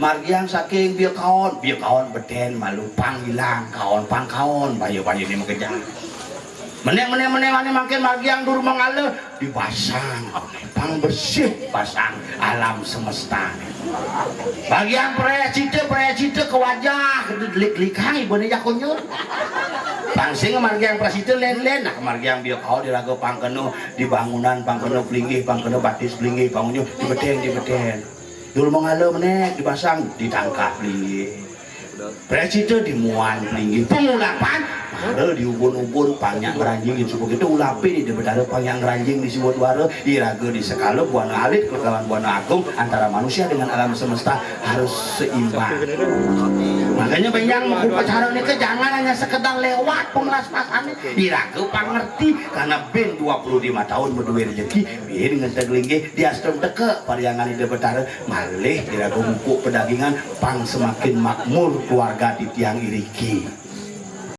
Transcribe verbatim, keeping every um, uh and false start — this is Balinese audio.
Margiang saking bia kaon, bia kaon beden malu pang ilang kaon, pang kaon, bayu-bayu ni makejang. Meneh, meneh, meneh, ane mangkin margiang dur mangala dibasang, pang bersih basang alam semesta. Bagian prayacita, prayacita ke wajah, delik-delikang ibu ni jakunyur. Pang sing margiang prayacita len-len, nah margiang bia kaon diraga pang kena di bangunan, pang kena pelinggih, pang kena batis pelinggih, pang unyuh dibeden, dibeden. Dur mangala meneh dibasang, ditangkah pelinggih. Prayacita dimuan pelinggih. Pengulapan, mara diubun-ubun, pang nyak ngranjing, suba kita ulapi di Debedara pang nyak ngranjing di siwa duara, iraga di sekala buana alit kelawan buana agung antara manusia dengan alam semesta harus seimbang. Makanya benjang upacara nika jangan hanya sekedar lewat penglaspasan, iraga pang ngerti karena bin dua puluh lima tahun madue rejeki, bin ngenteg linggih di Astum Teka Pariangan Ida Betara, malih iraga mupuk pedagingan pang semakin makmur keluarga titiang iriki.